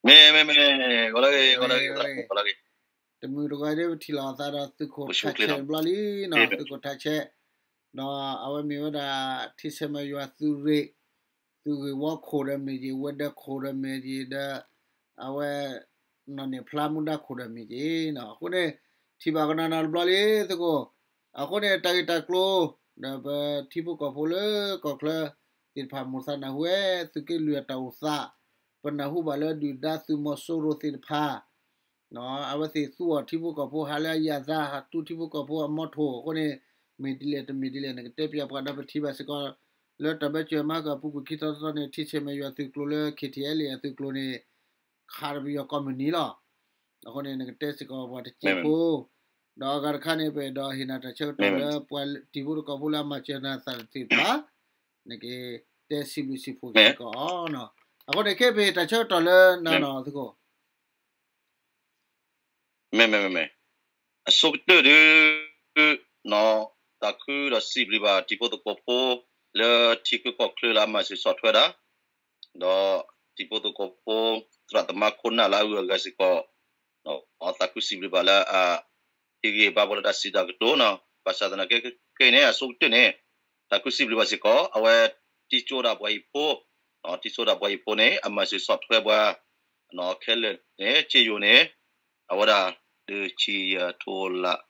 မ့ၢ် မ့ၢ် မ့ၢ် ဂီၤလၢဂ့ၤ ဂီၤလၢဂ့ၤ ဂီၤလၢဂ့ၤ တမုာ်တဂီၤဒ်ပထံၣ်လီၤအသးဒီးသုးခိၣ်ထးဆဲးတဘျီလံနီၤ, သုးခိၣ်ထးဆဲး, ဒီးအဝဲမ့ၢ်ဝဲဒၣ် ထံဆဲးမဲာ်ယွၤသုးရ့ၣ်, သုးဂ့ၢ်ဝီခိၣ်ဒီးမ့ၢ်ယ့ၤ, ဝဲၤဒၢးခိၣ်ဒီးမ့ၢ်ယ့ၤဒီး အဝဲ နီၢ်န့ၣ်ဖျါမူဒါခိၣ်ဒီးမ့ၢ်ယ့ၤနီၤ, အဃိန့ၣ် ထံၣ်ဘၣ်ကနီၤနီၤတဘျီလံသုးခိၣ်, အဃိန့ၣ် တၢ်ဂ့ၢ်တၢ်ကျိၤ ဒီးပထံဖိကီၢ်ဖိလၢကီၢ်ချၢသ့ၣ်တဖၣ် မိၢ်သးနၢ်ဟူဝဲ သုးက့လွံၢ်အတၢ်အိၣ်သး, ပနၢ်ဟူဘၣ်လၢဒုၣ်ဒါသုးမီၤစိရိၤသ့ၣ်တဖၣ် အဝဲသ့ၣ်သူအီၤထံဖိကီၢ်ဖိ ဟးလၢအယၤသး ဟးတူၢ်ထံဖိကီၢ်ဖိအမီထိၣ်အဃိန့ၣ် မ့ၢ်ဒ်လဲၣ်တမ့ၢ်ဒ်လဲၣ် နကတဲပၠးပှၤဒီးပထံၣ်ဘၣ်စ့ၢ်ကီး လၢတၢ်ဘၢစၢၤမၤကၢၢ်အပူၤကွံာ်ခံထီသီန့ၣ် ထံဆဲးမဲာ်ယွၤသုးကျိၤလၢ ခ့ထံအဲလ့ၣ် အသုးကျိၤန့ၣ် ခးဒီးပယီၤကီးမုၢ်နံၤလီၤ. အဃိန့ၣ် နကတဲစ့ၢ်ကီးပှၤတစဲးဖိ ဒီးအဂၤတခါန့ၣ် ပအဲၣ်ဒိးဟ့ၣ်နၤတၢ်ဆၢကတီၢ်လၢ ပှၤထံဖိကီၢ်ဖိလၢအမၤစၢၤနၤသ့ၣ်တဖၣ် နကတဲစံးဘျုးစံးဖှိၣ်စ့ၢ်ကီးအီၤနီၤ. အဃိန့ၣ် ခဲပဟ့ၣ်တၢ်ဆၢကတီၢ်လၢနၤနီၤသုးခိၣ် မ့ၢ် မ့ၢ် မ့ၢ် မ့ၢ် အဆိကတၢၢ်ဒုး သးခုဒီးစံးဘျုးဘၣ်တံၤဖိသကိးဖိ လၢထံချၢကီၢ်ချၢလၢအမၤစၢၤဆီၣ်ထွဲဒၣ် ဒီးတံၤဖိသကိးဖိ သရၣ်သမါခိၣ်နၢ်လၢအဂုၤအဂၤစ့ၢ်ကီး သးခုစံးဘျုးဘၣ်လၢအ ဟ့ၣ်ဂံၢ်ဟ့ၣ်ဘါပှၤလၢတၢ်စံးတၢ်ကတိၤနီၤ, ဘၣ်ဆၣ်သနာ်က့ခဲအံၤန့ၣ် အဆိကတၢၢ်န့ၣ် သးခုစံးဘျုးဘၣ်စ့ၢ်ကီး အဝဲတံၤကၠိဒီးပှၤဟံၣ်ဖိ, တံၤကၠိဒီးပှၤဟံၣ်ဖိန့ၣ် အမၤစၢၤဆီၣ်ထွဲပှၤ ခဲလၢာ်န့ၣ် က့ယိၤန့ၣ် အဝဲဒၣ် တဆံယဲၢ်ထိလၢ်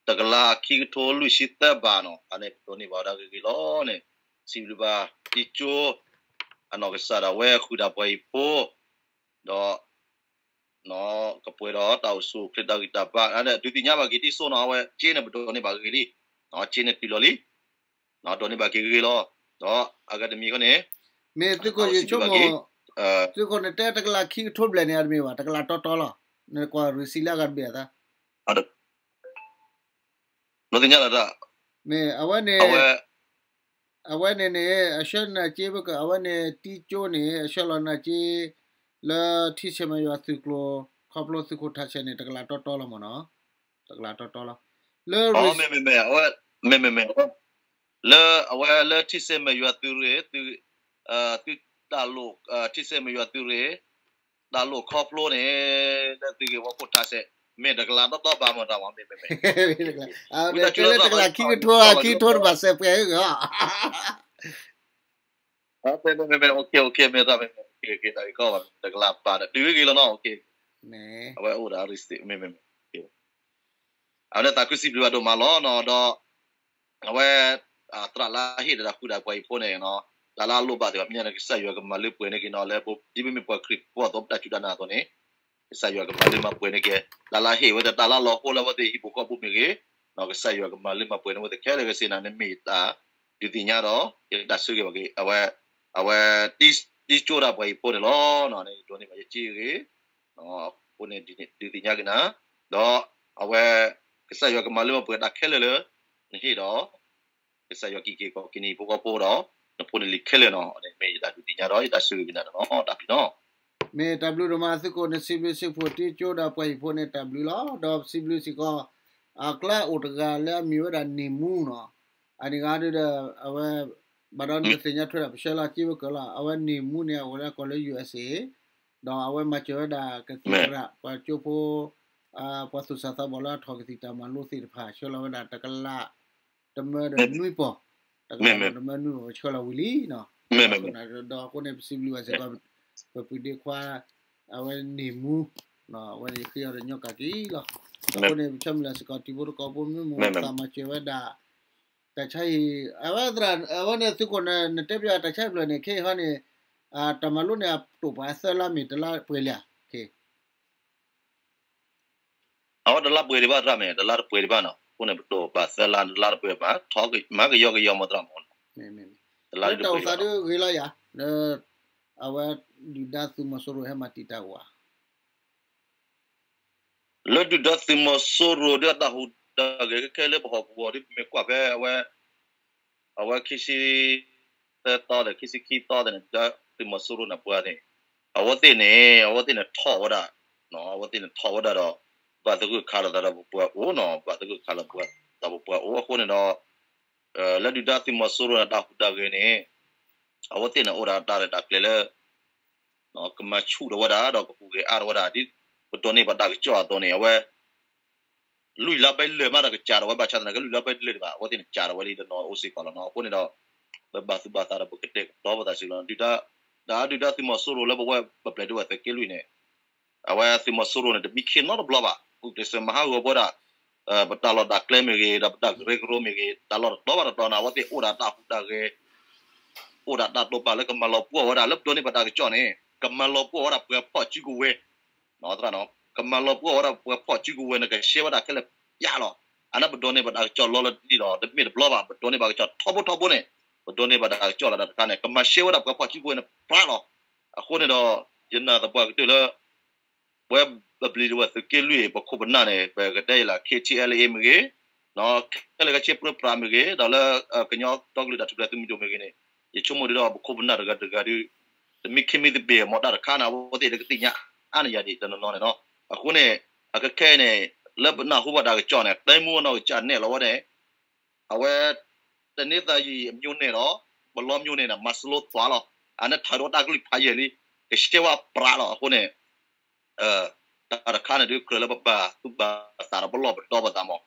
တကလးခံကထိလွံၢ်ဆံသၢဘးနီၤ, အန့ၣ်ပဒိးန့ၢ်ဘၣ်ဝဲဒၣ်ဂ့ၤဂ့ၤလီၤန့ၣ်, စံးဘျုးဘၣ်တံၤကၠိ အနီၢ်ကစၢ်ဒၣ်ဝဲဃုာ်ဒီးပှၤဟံၣ်ဖိ, ဒီး ကပှဲၤဒီးတၢ်အိၣ်ဆူၣ်အိၣ်ချ့တၢ်ဂံၢ်တၢ်ဘါ ဒုးသ့ၣ်ညါဘၣ်က့ၤတံၤစိနီၤ, အဝဲက့န့ၣ်ပဒိးန့ၢ်ဘၣ်ဂ့ၤဂ့ၤလံ, က့န့ၣ်တုၤလီၤလံ, ဒိးန့ၢ်ဘၣ်က့ၤဂ့ၤဂ့ၤလီၤ, ဒီးအဂၤတမံၤဃီန့ၣ် မ့ၢ်သုးခိၣ်ယဆိကမိၣ်, သုးခိၣ်နတဲတကလးခံကထိဘျဲၣ်န့ၣ် အတမ့ၢ်ဘၣ် တကလးတီတီလီၤ, နကွၢ်ရံၣ်စံးလၢအဂၤတဘ့ၣ်အသး ဒိးသ့ၣ်ညါလီၤတၢ်, မ့ၢ်အဝဲန့ၣ်, အဝဲန့ၣ်န့ၣ် အဆှၢနၤက့ အဝဲန့ၣ်တံၤကၠိန့ၣ် အဆှၢလီၤနၤက့ လၢထံဆဲးမဲာ်ယွၤသုးကျိၤ ခီဖျိသုးခိၣ်ထးဆဲးန့ၣ် တကလးတီတီလီၤမ့ၢ်နီၤ, တကလးတီတီလီၤ, လၢ မ့ၢ် မ့ၢ် မ့ၢ် အဝဲ မ့ၢ် မ့ၢ် မ့ၢ် လၢအဝဲလၢထံဆဲးမဲာ်ယွၤသုးရ့ၣ် သုး တၢ်လိၣ် ထံဆဲးမဲာ်ယွၤသုးရ့ၣ် တၢ်လိၣ်ခီဖျိန့ၣ် လၢသုးဂ့ၢ်ဝီခိၣ်ထးဆဲး မ့ၢ်တကလးတီတီဘၣ်မ့ၢ်တၢ်မ့ၢ် မ့ၢ် မ့ၢ် တကလး တကလးခံကထိ ခံကထိတဘၣ်စဲးပှဲၤဂ့ၤဂ့ၤ မ့ၢ် မ့ၢ် မ့ၢ် မ့ၢ် မ့ၢ် တၢ်ဂ့ၢ်ကီဘၣ် တကလးဘၣ်ဒီး တုၤဂ့ၤဂ့ၤလီၤနီၤ အဝဲအိၣ်ဒီး receipt မ့ၢ် မ့ၢ် မ့ၢ် အဝဲသးခုစံးဘျုးဘၣ်ဒိၣ်မးလီၤနီၤ ဒီး အဝဲ သရၣ်လၢဟ့ၣ်ဒီးတၢ်ဃုာ်ဒီးပှၤဟံၣ်ဖိန့ၣ်နီၤ တၢ်လၢအလိၣ်ဘၣ်သ့ၣ်တဖၣ်မ့ၢ်န့ၣ် ကစၢ်ယွၤကမၤလၢပှဲၤန့ၢ်က့ၤနီၤ လၢ ဒ်ပမ့ၢ်ပှၤခရံာ်ဖိအသိး ပတၢ်စူၢ်တၢ်နာ်အသိးန့ၣ် ကစၢ်ယွၤကမၤလၢမၤပှဲၤန့ၢ်က့ၤ တၢ်လၢဟ့ၣ်ဝဲတၢ်လၢအလီၤဟိလၢအဝဲသ့ၣ်ဟံၣ်ဖိဃီဖိမ့ၢ်ဂ့ၤ ကစၢ်ယွၤကမၤလၢမၤပှဲၤန့ၢ်ဝဲသ့ၣ်ခဲလၢာ်ခဲဆ့န့ၣ် နမ့ၢ်ယတၢ်ဒုးသ့ၣ်ညါဒီး ယတၢ်ဆၢဂ့ၤဘၣ်က့ၤ အဝဲ အဝဲ တံၤကၠိဒၣ်ပှၤဟံၣ်ဖိန့ၣ်လီၤ ဒိးန့ၢ်ဘၣ်ယစ့ဂ့ၤ အဃိန့ၣ်ဒုးသ့ၣ်ညါက့ၤနၤ ဒီးအဝဲ ကစၢ်ယွၤကမၤလၢမၤပှဲၤတၢ်ခဲလၢာ်လၢ နဟ့ၣ်ဒီး ကစၢ်ယွၤက့ၤက့ၤကီးက့ၤနဟံၣ်ဖိဃီဖိဒီး နဖိနလံၤခဲလၢာ်နီၤ မ့ၢ်ယတၢ်ဒုးသ့ၣ်ညါဒီးယတၢ်ဆၢဂ့ၤက့ၤနၤနီၤ တၢ်ဘျုးနီၤ မ့ၢ်တၢ်ဘျုးဒိၣ်မးသုးခိၣ် နစံးဘျုးစံးဖှိၣ်တံၤကၠိဒီးပှၤဟံၣ်ဖိန့ၣ် တၢ်ဘျုးလီၤ ဒီးစံးဘျုးစ့ၢ်ကီး အကျါအိၣ်တဂၤလၢအမ့ၢ်ဝဲဒၣ်န့ၢ်မူနီၤ အန့ၣ်ဂၤဒုဒီး အဝဲ ဘၣ်ဒီးနကသ့ၣ်ညါထွဲဒၣ်ပဆၢလီၤက့ဝဲကၢၤလီၤ အဝဲန့ၢ်မူန့ၣ် အအိၣ်လၢကီၢ်လၢ ယူၢ်အ့းအ့း ဒီးအဝဲမၤစၢၤဝဲဒၣ်ကသံၣ်သရၣ် ပှၤကၠိဖိ ပှၤသူၣ်စၢ်သးဘီၣ်လၢအထီၣ်ကသံၣ်တၢ်မၤလိသ့ၣ်တဖၣ် ဆှၢလီၤဝဲဒၣ်တကလး တမၢဒီးနွံပီၢ် တကလးဒီးတမၢနွံပီၢ် ပဆှၢလီၤဝံၤလံနီၤ ဒီးအဃိန့ၣ် ပစံးဘျုးဘၣ်စ့ၢ်ကီး ပပုၢ်ဒ့ခွါ အဝဲန့ၢ်မူ အဝဲန့ၣ်ယဃ့အီၤဒီးညီကၢ်က့ၤလီၤ အဃိန့ၣ် ပဆၢမုၢ်လၢ်စ့ၢ်ကီး တံၤဖိသကိးဖိမုၢ်မုၢ်သးမၤစၢၤဝဲဒၣ် တၢ်ဆါဟံၣ် အဝဲသရၣ် အဝဲန့ၣ်သုးခိၣ်န့ၣ် နတဲပၠးတၢ်ဆါဟံၣ်ဖျၢၣ်န့ၣ် ခဲအံၤဟီန့ၣ် တၢ်မၤလိန့ၣ် အတိာ်ပှၤသၢလါမ့ၢ်တလါပှဲၤလံဧါ အဝဲတလါပှဲၤဒံးဘၣ်သရၣ်မ့ၢ် တလါတပှဲၤဒံးဘၣ်နီၤ အဃိန့ၣ် ပတိာ်ပာ်သၢလါ တလါတပှဲၤဘၣ် ထီၣ်မၤကယီကယီမ့ၢ်သရၣ်မ့ၢ်နီၤ တလါတပှဲၤဒံးဘၣ် လၢတၢ်အိၣ်သးဒုဂ့ၤလီၤယၤ လၢ အဝဲဒုၣ်ဒါသုးမီၤစိရိၤဟဲမၤတံာ်တာ်ဝဲ လၢဒုၣ်ဒါသုးမီၤစိရိၤဒုးအတၢ်ဟူးတၢ်ဂဲၤခဲလၢပဟီၣ်ကဝီၤဒုး ပမ့ၢ်ကွၢ်ဖဲအဝဲ အဝဲခံဆံသၢသီဒီး ခံဆံခံသီဒီးန့ၣ် ဒုၣ်ဒါသုးမီၤစိရိၤန့ၣ်ပှၤန့ၣ် အဝဲသ့ၣ်န့ၣ် အဝဲသ့ၣ်န့ၣ်ထီၣ်ဝဲဒၣ် အဝဲသ့ၣ်န့ၣ်ထီၣ်ဝဲဒၣ်ဒီး ဘၣ်သဂၢၢ်ခးလိာ်သးဒီးပပှၤအိၣ်နီၤ ဘၣ်သဂၢၢ်ခးလိာ်သးဒီးပပှၤအိၣ်အဃိန့ၣ်ဒီး လၢဒုၣ်ဒါသုးမီၤစိရိၤန့ၣ်တၢ်ဟူးတၢ်ဂဲၤန့ၣ် အဝဲသ့ၣ်န့ၣ်အိၣ်ဒီးတၢ်ရဲၣ်တၢ်ကျဲၤလၢ ကမၤဆူၣ်ထီၣ်ဝဲဒၣ် ဒီးကဟူးဂဲၤအါထီၣ်ဝဲဒၣ် ဒ်ပဒိးန့ၢ်ဘၣ်တၢ်ကစီၣ်အသိးန့ၣ် အဝဲ လွံၢ်လါဘၣ်လၢာ်မးဒီးကစးထီၣ်ဝဲ ဘၣ်ဆၣ်သနာ်က့ လွံၢ်လါဘၣ်လၢာ်ဒံးဘၣ် အဝဲသ့ၣ်န့ၣ်ကးထီၣ်ဝဲလံတနီၤအိၣ်စ့ၢ်ကီးလီၤနီၤ. အဃိန့ၣ်ဒီး ပဘၣ်သူၣ်ဘၣ်သးဒီးပကတဲာ်ကတီၤပသးစ့ၢ်ကီးလီၤ. ဒုၣ်ဒါ ဒုၣ်ဒါသုးမီၤစိရိၤလၢပဝဲပပျဲၢ်ဒိၣ်ဝဲၢ်သုးက့လွံၢ်န့ၣ် အဝဲသုးမီၤစိရိၤန့ၣ် တမံခ့နီတဘျီဘၣ်. ဂုာ်ကျဲးစၢးမၤဟးဂီၤပဝဲဒၣ် ပတၢ်လီၢ်တၢ်ကျဲမ့ၢ်ဂ့ၤ ဒီးပတၢ်ကရၢကရိမ့ၢ်ဂ့ၤ တၢ်လီၢ်တတီၤဘၣ်တတီၤန့ၣ် အဝဲသ့ၣ်အိၣ်ဒီးတၢ်ဟူးတၢ်ဂဲၤ အိၣ်ဒီးတၢ်တိာ်ပာ်လၢကမၤလီၤပှီၢ်ဝဲဒၣ် လၢပဒိးန့ၢ်ဘၣ်တၢ်ကစီၣ်န့ၣ် ကမၤလီၤပှီၢ်ဝဲဒၣ်ပှၤဖီၣ်စုကဝဲၤ ကမၤလီၤပှီၢ်ဝဲဒၣ်ပှၤဖီၣ်စုကဝဲၤန့ၣ် ကရှဲဝဲဒၣ်ခဲလၢာ်ပျၢ်လီၤ. အန့ၣ်ပဒိးန့ၢ်ဘၣ်တၢ်ကစီၣ်လီၤလၢဒ်လီၤ တမ့ၢ်တဘျီဘၣ် ပဒိးန့ၢ်ဘၣ်ကစီၣ်ထီဘိထီဘိန့ၣ် ပဒိးန့ၢ်ဘၣ်တၢ်ကစီၣ်လီၤတၢ်တခါန့ၣ် ကမၤရှဲဝဲဒၣ်ပှၤဖီၣ်စုကဝဲၤန့ၣ်ပျၢ်လီၤ. အဃိန့ၣ်ဒီး ယနာ်သပှၢ်ကတၢၢ်လၢ ပဝဲပပျံၤတဝဲၢ်သုးက့လွံၢ် ပခိၣ်ပနၢ်န့ၣ် ပကတဲယလၢ K T L A မ့ၢ်ဂ့ၤ ခဲလၢာ်ခဲဆ့ပြၢပြးမ့ၢ်ဂ့ၤ ဒီးလၢ ကညီဒီကလုာ်တၢ်ထူၣ်ဖျဲးသုးမုၢ်ဒိၣ်မ့ၢ်ဂ့ၤန့ၣ် ယဆိကမိၣ်ဒ်ဒီးပခိၣ်ပနၢ်တဂၤတဂၤဒုး တမံခ့မံသပ့ၤ မ့ၢ်တၢ်တခါန့ၣ် အဝဲသ့ၣ်တကသ့ၣ်ညါအါန့ၢ်ယၤဒံးတနီၤနီၤန့ၣ်နီၤ. အဃိန့ၣ် အခဲခဲအံၤန့ၣ် လၢပနၢ်ဟူဘၣ်တၢ်ကစီၣ်န့ၣ် တၢ်မူအနီၢ်ကစၢ်နဲၣ်လီၤဝဲန့ၣ် အဝဲ တန့သးယံာ်အမျိုးန့ၣ်ဒီး ပလီမျိုးန့ၣ်န့ၣ် မၤစလိသွါလီၤ. အန့ၣ်ထီၣ်ဒိတၢ်ကလုၢ်ဖးယံာ်လံ ကရှဲဝဲပြးလီၤ. အဃိန့ၣ် တၢ်တခါန့ၣ်ဒုး ကြၢးလၢပဘၣ်သူၣ်ဘၣ်သးဒီးပလီၢ်ပဒီပသးမး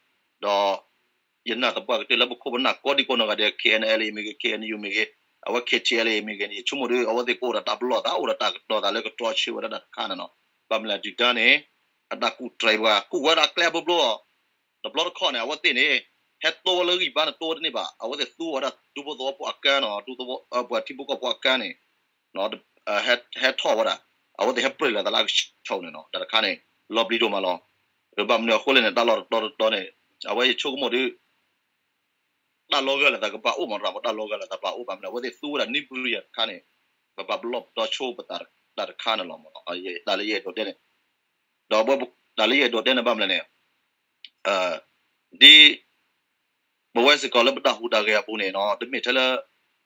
ဒီး ယနာ်သပှၢ်ကတၢၢ်လၢပခိၣ်ပနၢ်ကိးဒံကိးနီၢ်ဂၤဒဲး K N L A မ့ၢ်ဂ့ၤ K N U မ့ၢ်ဂ့ၤ အဝဲ K T L A မ့ၢ်ဂ့ၤန့ၣ် ယဆိကမိၣ်ဒုး အဝဲသ့ၣ်ကအိၣ်ဒီးတၢ်ပလီၢ်သး အိၣ်ဒီးတၢ်ကတီၤသးလၢကတြီဆၢဝဲဒၣ်တၢ်တခါန့ၣ်နီၤ. ဘၣ်မနုၤလဲၣ်ဒုၣ်ဒါန့ၣ် အတၢ်ကူၣ်တြဲၤပှၤ ကူၣ်ဝဲဒၣ်ကျဲအဘျီဘျီ တဘျီတခီၣ်န့ၣ် အဝဲသ့ၣ်န့ၣ် ဟဲတိဝဲလၢဂံၢ်ဘါန့ၣ်တိဝဲတန့ၢ်ဘၣ် အဝဲသ့ၣ်သူဝဲဒၣ်ဒူဖိသဝီဖိအကါနီၤ ဒူဖိ ပှၤထံဖိကီၢ်ဖိအကါန့ၣ် ဟဲထီၣ်ဝဲဒၣ် အဝဲသ့ၣ်ဟဲပြဲးလီၤသးလၢအကဆၢန့ၣ်နီၤ တၢ်တခါန့ၣ် လီၤပျံၤဒိၣ်မးလီၤ. ဘၣ်မနုၤအဃိလဲၣ်န့ၣ် တၢ်လီၢ်တတီၤတတီၤန့ၣ် အဝဲယဆိကမိၣ်ဒုး တၢ်လီၤဂာ်လိာ်သးကဘၣ်အိၣ်မး တၢ်လီၤဂာ်လိာ်သးဘၣ်အိၣ်ဘၣ်မနုၤ အဝဲသ့ၣ်သူဝဲဒၣ်နံၣ်ဘျုးယၤတခါန့ၣ် ပဘၣ်ပလီၢ်ပဒီဆိပသးတၢ်တခါန့ၣ်လီၤမး တၢ်လၢယအဲၣ်ဒိးတဲန့ၣ် ဒီးတၢ်လၢယအဲၣ်ဒိးတဲန့ၣ်ဘၣ်မနုၤလဲၣ်န့ၣ် ဒ် ပဝဲစ့ၢ်ကီးလၢပတၢ်ဟူးတၢ်ဂဲၤအပူၤန့ၣ်နီၤ တမ့ၢ်ထဲလၢ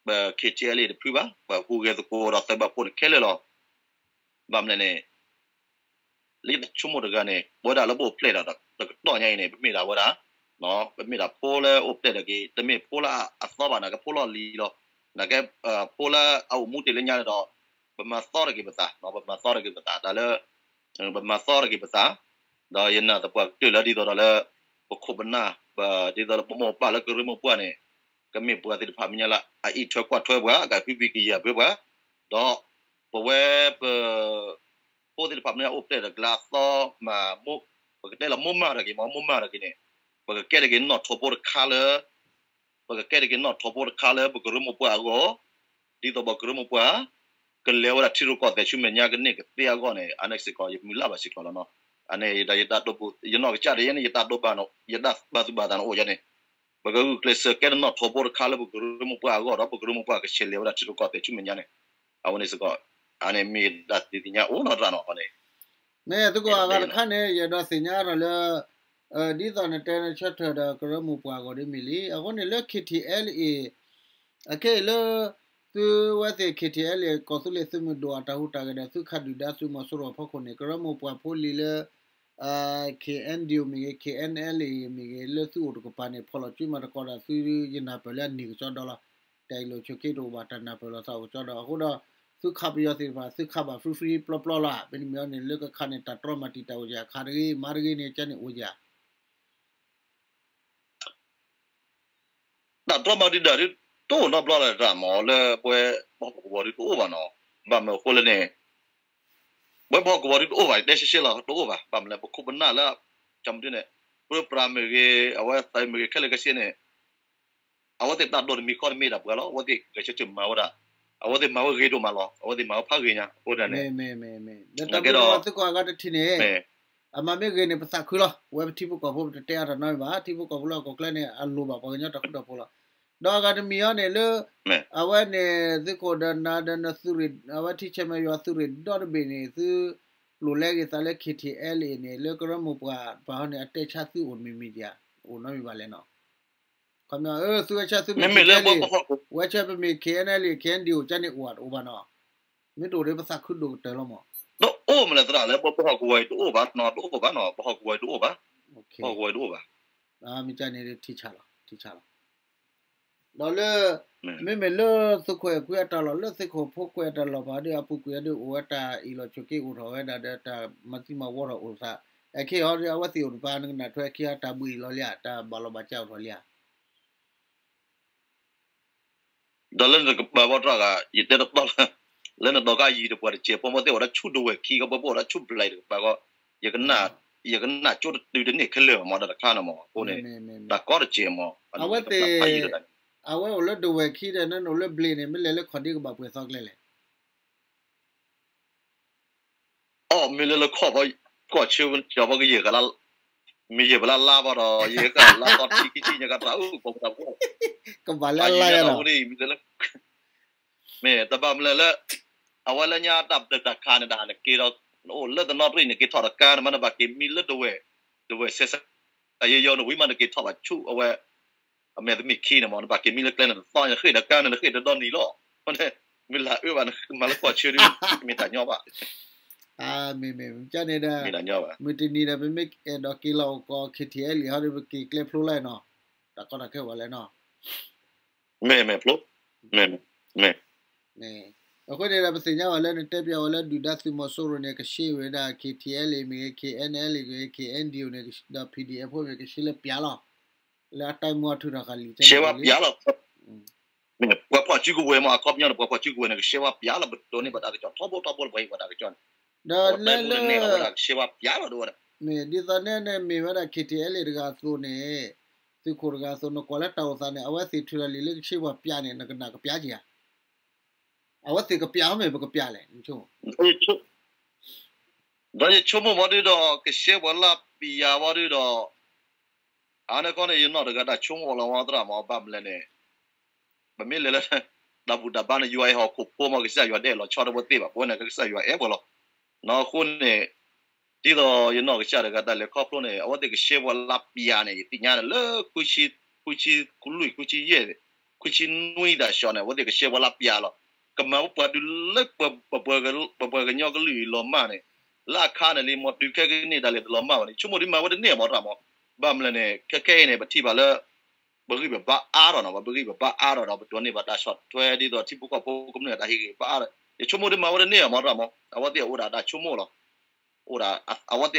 ပ K T L A တဖုဘၣ် ပဟူးဂဲၤသကိးဒီးသးဘၣ်ဖိန့ၣ်ခဲလၢာ်လီၤ. ဘၣ်မနုၤလဲၣ်န့ၣ် လၢယတၢ်ဆိကမိၣ်တဂၤန့ၣ် ပဝဲဒၣ်လၢပအိၣ်ဖျဲၣ်ဒီးတကတီၢ်ညါအံၤန့ၣ် ပမ့ၢ်ဒၣ်ဝဲဒၣ် ပမ့ၢ်ဒၣ်ဖိလၢအိၣ်ဖျဲၣ်တဂ့ၤ တမ့ၢ်ဖိလၢအသီဘၣ် နာ်က့ဖိလီၢ်လံၤလီၤ နာ်က့ ဖိလၢအအိၣ်မူတ့ၢ်လၢညါန့ၣ်ဒီး ပမၤသီတဂ့ၤပသး ပမၤသီတဂ့ၤပသး တၢ်လၢ ပမၤသီတဂ့ၤပသး ဒီးယနာ်သပှၢ်ကတၢၢ်လၢဒ်သိးဒီးလၢ ပခိၣ်ပနၢ် ဒ်သိးလၢပမိၢ်ပၢ်လၢကရၢမိၢ်ပှၢ်န့ၣ် ကမ့ၢ်ပှၤသ့ၣ်တဖၣ်မဲာ်ညါလၢ အအံးထွဲကွၢ်ထွဲပှၤ အကဟုဘံၣ်ကယာ်ဘၢပှၤ ဒီး ပဝဲပ ဖိသ့ၣ်တဖၣ်မဲာ်ညါအိၣ်ဖျဲၣ်ဒီးကလၢအသီမး ပကတဲလၢမိၢ်မၢ်တဂ့ၤ မ့ၢ်မိၢ်မၢ်တဂ့ၤန့ၣ် ပကကဲတဂ့ၤနီၣ်ထိးဖိတခါလၢ ပကကဲတဂ့ၤနီၣ်ထိးဖိတခါလၢပကရၢမိၢ်ပှၢ်အဂီၢ် ဒ်သိးပကရၢမိၢ်ပှၢ် ကလဲၤဝဲဒၣ်ထံရူၢ်ကီၢ်သဲးဆူမဲာ်ညါကန့ၢ်ကသ့အဂီၢ်န့ၣ် အန့ၣ်စ့ၢ်ကီး ယမုၢ်လၢ်ဘၣ်စ့ၢ်ကီးလီၤနီၤ. အန့ၣ် ယတၢ်ဒိးဘၣ် ယနီၢ်ကစၢ်ဒ်ယဲန့ၣ် ယတၢ်ဒိးဘၣ် ယတၢ်ဘၣ်သူၣ်ဘၣ်သးန့ၣ်အိၣ်ယဲန့ၣ် ပကဂုာ်ကျဲးစၢးကဲတနီၣ်ထိးဖိတခါလၢပကရၢမိၢ်ပှၢ်အဂီၢ်ဒီး ပကရၢမိၢ်ပှၢ်ကဆဲးလဲၤဝဲဒၣ်ထံရူၢ်ကီၢ်သဲးဆူမဲာ်ညါန့ၣ် အဝဲန့ၣ်စ့ၢ်ကီး အန့ၣ်မ့ၢ်ဒၣ်တၢ်သ့ၣ်ညါအိၣ်နီတဂၤနီၤန့ၣ် မ့ၢ်သုကီၢ်အဂၤတခါန့ၣ် ယအဲၣ်ဒိးသ့ၣ်ညါထီၣ်လၢ ဒ်သိးနတဲနဆၢထၢၣ်ဒီးကရၢမိၢ်ပှၢ်အဂီၢ်ဒ်မ့ၢ်လံ အဃိန့ၣ်လၢ K T L A အခဲအံၤလၢ သုဝဲသ့ၣ် K T L A ကီၢ်သူလ့ၤသုးမုၢ်ဒိၣ်အတၢ်ဟူးတၢ်ဂဲၤဒီး သုခးဒုၣ်ဒါသုးမီၤစိရိၤအဖီခိၣ်န့ၣ် ကရၢမိၢ်ပှၢ်ဖိလံၤလၢ K N D O မ့ၢ်ဂ့ၤ K N L A မ့ၢ်ဂ့ၤ လၢသုအိၣ်တကပၤန့ၣ် ဖီၣ်လီၤစုမၤသကိးဒီးသု ယနၢ်ပၢၢ်လၢအန့ၢ်ကစီဒီလီၤ. တၢ်အံၤလိာ်ဆိးက့တအိၣ်ဘၣ် တၢ်နၢ်ပၢၢ်လိာ်သးအိၣ်ကစီဒီ အဃိဒီး သုခးပယီၤသ့ၣ်တဖၣ် သုခးဘၣ် free free ပျီပျီလီၤ. မ့တမ့ၢ်အီၤန့ၣ် လၢကခးန့ၣ် တၢ်တြီမၤတံာ်တာ်အိၣ်ယၤ ခးတဂ့ၤ မၤတဂ့ၤန့ၣ် ကန့ၣ်အိၣ်ယၤ တၢ်တြီမၤတံာ်တာ်ဒ် တအိၣ်နီတဘျီလၢၤတၢ်မး လၢပဝဲပဟီၣ်ကဝီၤဒ်တအိၣ်ဘၣ်နီၤ. ဘၣ်မနုၤအဃိလဲၣ်န့ၣ် ပဝဲပဟီၣ်ကဝီၤဒ်တအိၣ်ဘၣ် တဲရှဲရှဲလီၤ တအိၣ်ဘၣ်. ဘၣ်မနုၤလဲၣ် ပခိၣ်ပနၢ်လၢ ကမဒုန့ၣ် ပြၢပြးမ့ၢ်ဂ့ၤ အဝဲသးမ့ၢ်ဂ့ၤ ခဲလၢာ်ခဲဆ့န့ၣ် အဝဲသ့ၣ်တၢ်ဒိးတမံၤဃီတမ့ၢ်ဒၣ်ပှၤလီၤ. အဝဲသ့ၣ်ဂဲၤဆၢထၢၣ်မၤဝဲဒၣ် အဝဲသ့ၣ်မၤဝဲဂ့ၤဒိၣ်မးလီၤ. အဝဲသ့ၣ်မၤဝဲဖးဂ့ၤညါ အဃိန့ၣ် မ့ၢ် မ့ၢ် မ့ၢ် မ့ၢ် လၢတၢ်ဘျုးဒိၣ်မးသုကိးဂၤတထံၣ်န့ၣ် အမၤမ့ၢ်ဂ့ၤန့ၣ် ပသးခုလီၤ. ဝဲပထံဖိကီၢ်ဖိပတတဲအါထီၣ်နီတမံၤဘၣ်. ထံဖိကီၢ်ဖိလၢဟီၣ်ခိၣ်ချၢန့ၣ် အလိၣ်ဘၣ်ပှၤကညီတၢ်ဃူတၢ်ဖိးလီၤ. ဒီးအဂၤတမံၤအံၤန့ၣ်လၢ အဝဲန့ၣ် သုးခိၣ်ဒီးနၤဒီးနသုးရ့ၣ် အဝဲထံဆဲးမဲးယွၤသုးရ့ၣ်ဒီတဘ့ၣ်န့ၣ် သု ပျိာ်လဲက့ၤသးလၢ K T L A န့ၣ် လၢကရၢမိၢ်ပှၢ်ပှၤဟီန့ၣ် အတဲဆါသုအိၣ်မံၤမံၤဒံးဧါ အိၣ်နီတမံၤဘၣ်လဲၣ်နီၤ. ခီပညီ သုဝဲဆၢသုမ့ၢ် K T L A ဝဲဆၢပမ့ၢ် K N L A K N D O ကန့ၣ်အိၣ်တအိၣ်ဘၣ်နီၤ. မ့ၢ်တအိၣ်ဒီးပသးခုဒိၣ်ကတၢၢ်လီၤမး. တအိၣ်မးလဲၣ်သရၣ်လၢပဟီၣ်ကဝီၤအံၤတအိၣ်ဘၣ်နီၤ တအိၣ်ဘၣ်နီၤ ပဟီၣ်ကဝီၤအံၤတအိၣ်ဘၣ်. ပဟီၣ်ကဝီၤအံၤတအိၣ်ဘၣ်. မ့ၢ်ကန့ၣ်ထံဆးလီၤ ထံဆးလီၤ. ဒီးလၢ မ့မ့ၢ်လၢသုးခိၣ်အဲၣ်ခွံအတၢ်လီၢ် လၢသုးခိၣ်ဖိခွဲးအတၢ်လီၢ်ဘၣ်ဒီး အပူၤကွံာ်ဒီးအိၣ်ဝဲတၢ်အ့ၣ်လိာ်ဆိးက့အိၣ်ထီၣ်ဝဲဒၣ်ဒီးတၢ်မၤသံမၤဝီထီၣ်အိၣ်သး, အခဲအံၤဒီးအဝဲသ့ၣ်အိၣ်တပၤ နကနၣ်ထွဲအခံအတၢ်ဘှံးအံၤလီၤလံဧါ, တၢ်ဘၣ်လီၤဘၣ်ကၢအိၣ်ထီၣ်လံဧါ. ဒီးလၢနတကပၤဘီတြၢ်ဂၤ ယတဲတတီလၢ လၢနတီၤကါယံၤတပှၤတစဲးဖိမ့ၢ်သ့ၣ်အိၣ်ဒၣ်ဆူဒဝဲၢ်ခံကပၤ ပှၤအိၣ်ဒၣ်ဆူဘျဲးတကပၤဃီ, ယကနၣ်ကၠိတတုၤတန့ၢ်ခဲလၢာ်မး ဒီးတခါန့ၣ်မး အဃိန့ၣ် တၢ်ကီတစဲးမး အဝဲအိၣ်လၢဒဝဲၢ်ခံဒီး နအိၣ်လၢဘျ့းန့ၣ် မ့ၢ်လဲၤလၢခီၣ်ဒ့ကဘၣ်ပှဲၤသီကျဲလဲၣ်. အီၣ် မ့ၢ်လၢလၢခီၣ်ဖီ ကီၢ်ဆၢ ကီၢ်ဖီကယဲၢ်ကလါ, မ့ၢ်ယဲၢ်ပလါလါဘၣ်ဒီး ယဲၢ်ကလါသီထံခံဆံညါကတၢၢ် အိၣ်ပှၤတၢ်ဖိ ကဘၣ်လၢလါယၤလီၤ. မ့ၢ်တဘၣ်မနုၤလဲၣ်လၢ အဝဲလၢညါတၢ်ဘျၢတၢ်ခးန့ၣ်ဒၣ် နက့ၤဒီး နအိၣ်လၢတနီသရံၣ် နက့ၤထီၣ်တကါန့ၣ်မး နဘၣ်က့ၤမံလၢဒဝဲၢ်, ဒဝဲၢ်စဲးစး ယဲယီနဝံၤမး နက့ၤထီၣ်ဘၣ်ဆူအဝဲ အမဲာ်တမ့ၢ်ခံန့ၣ်မး နဘၣ်က့ၤမံလၢကျဲန့ၣ်တသီ နဃ့ၢ်တကါန့ၣ် နဃ့ၢ်တဒီနံၤလီၤ. မ့ၢ်လၢအၢဘၣ် နမၤလၢကီၢ်ဆၢဒ် မ့ၢ်တၢ်ညီဘၣ်. မ့ၢ်တၢ်ညီဘၣ်. မုၢ်တနံၤဒီးပမ့ၢ်အဲၣ်ဒိးက့ၤလီၤအိၣ်ကီး ခံထံၣ်အဲလံ ဟီဒီး ပက့ၤကျဲဖျိလၢနီၤ, တၢ်ကီတၢ်ခဲဝဲလဲၣ်နီၤ. မ့ၢ်မ့ၢ်ဖျိ, မ့ၢ်မ့ၢ်. အဃိန့ၣ်ဒီး ပသ့ၣ်ညါဝဲလၢနတဲပျးဝဲလၢဒုၣ်ဒါသုးမီၤစိရိၤန့ၣ် ကရှဲဝဲဒၣ် ခံထံၣ်အဲလံ မ့ၢ်ဂ့ၤ ခံအဲလံ မ့ၢ်ဂ့ၤ ခံအဲဒံၣ်အိၣ်န့ၣ် ဒီး ပီၣ်ဒံၣ်အဲၣ်ဖိ မ့ၢ်ကရှဲလၢပျးလီၤ. လၢအတၢ်မူအထူၣ်ထီၣ်ဃာ်လံ ကရှဲဝဲပျးလီၤ. ပှၤဖီၣ်စုကဝဲၤမး အခီပညီန့ၣ် ပှၤဖီၣ်စုကဝဲၤန့ၣ် ကရှဲဝဲပျးလီၤ ပဒိးန့ၢ်ဘၣ်တၢ်ကစီၣ်ထီဘိထီဘိလၢပှၤဟ့ၣ်ပှၤတၢ်ကစီၣ်န့ၣ်, ဒီးလၢလၢ ကရှဲဝဲပျးလီၤဒိဝဲဒၣ်. မ့ၢ်ဒ်သိးန့ၣ်န့ၣ် မ့ၢ်ဝဲဒၣ် ခံထံၣ်အဲလံ တဂၤအသိးန့ၣ်, သုးခိၣ်တဂၤအသိး နကွၢ်လၢတၢ်အိၣ်သးန့ၣ် အဝဲသ့ၣ်ထုးထီၣ်လံာ်လၢကရှဲပှၤပျးန့ၣ် နကနၣ်ကပျးက့ၤဧါ. အဝဲသ့ၣ်ကပျးအီၤမ့ၢ် ပကပျးလဲၣ်. ဒီးယဆိကမိၣ်ဘၣ်ဒုဒီး ကရှဲပှၤလၢပျးဘၣ်ဒုဒီး အန့ၣ်ခီန့ၣ် ယနီၢ်တဂၤတၢ်ဆိကမိၣ်လီၤဝဲသရၣ်မး ဘၣ်မနုၤလဲၣ်န့ၣ် ပမ့ၢ်လဲၤလၢ တၢ်ဘူၣ်တၢ်ဘါန့ၣ် ယွၤအဲၣ်ဟီၣ်ခိၣ်ဖိမး ကစၢ်ယွၤဒဲးလီၤဆီတဝဲသ့ၣ်ဘၣ် ပဝဲန့ၣ် ကစၢ်ယွၤအဲၣ်ပှၤလီၤ. နီၢ်အဃိန့ၣ် ဒ်သိးယနီၢ်ကစၢ်တဂၤတၢ်လဲၤခီဖျိန့ၣ် အဝဲသ့ၣ်ကရှဲပှၤလၢပျးန့ၣ် ယသ့ၣ်ညါန့ၣ် လၢ ခွံဆံလွံၢ် ခွံဆံယဲၢ် ခွံဆံနွံတၢ်ဆှီန့ၣ် အဝဲသ့ၣ်ကရှဲပှၤလၢပျးလီၤ. ကမၤပှၤဒုးလၢ ပပှၤကညီကလုာ်အံၤလီၤမၢ်န့ၣ် လၢအခါန့ၣ်လံ မ့ၢ်တုၤခဲကနံၣ်ဒၣ်လဲာ်တလီၤမၢ်ဘၣ်န့ၣ် ဆိကမိၣ်ဒ်မၤဝဲတန့ၢ်မးတၢ်မး. ဘၣ်မနုၤလဲၣ်န့ၣ် ခဲခဲအံၤန့ၣ် ပထံၣ်ဘၣ်လၢ ပဂံၢ်ပဘါအါထီၣ်နီၤ ပဂံၢ်ပဘါအါထီၣ်ဒီး ပဒိးန့ၢ်ဘၣ်တၢ်ဆီၣ်ထွဲဒ်သိးထံဖိကီၢ်ဖိကမျၢၢ်တၢ်ဟ့ၣ်ဂံၢ်ဘါအါထီၣ် ယဆိကမိၣ်ဒ်မၤဝဲတန့ၢ်မးတၢ်မး. အဝဲသ့ၣ်အိၣ်ဒၣ်တၢ်ဆိကမိၣ်လီၤ. အိၣ်ဒၣ် အဝဲသ့ၣ်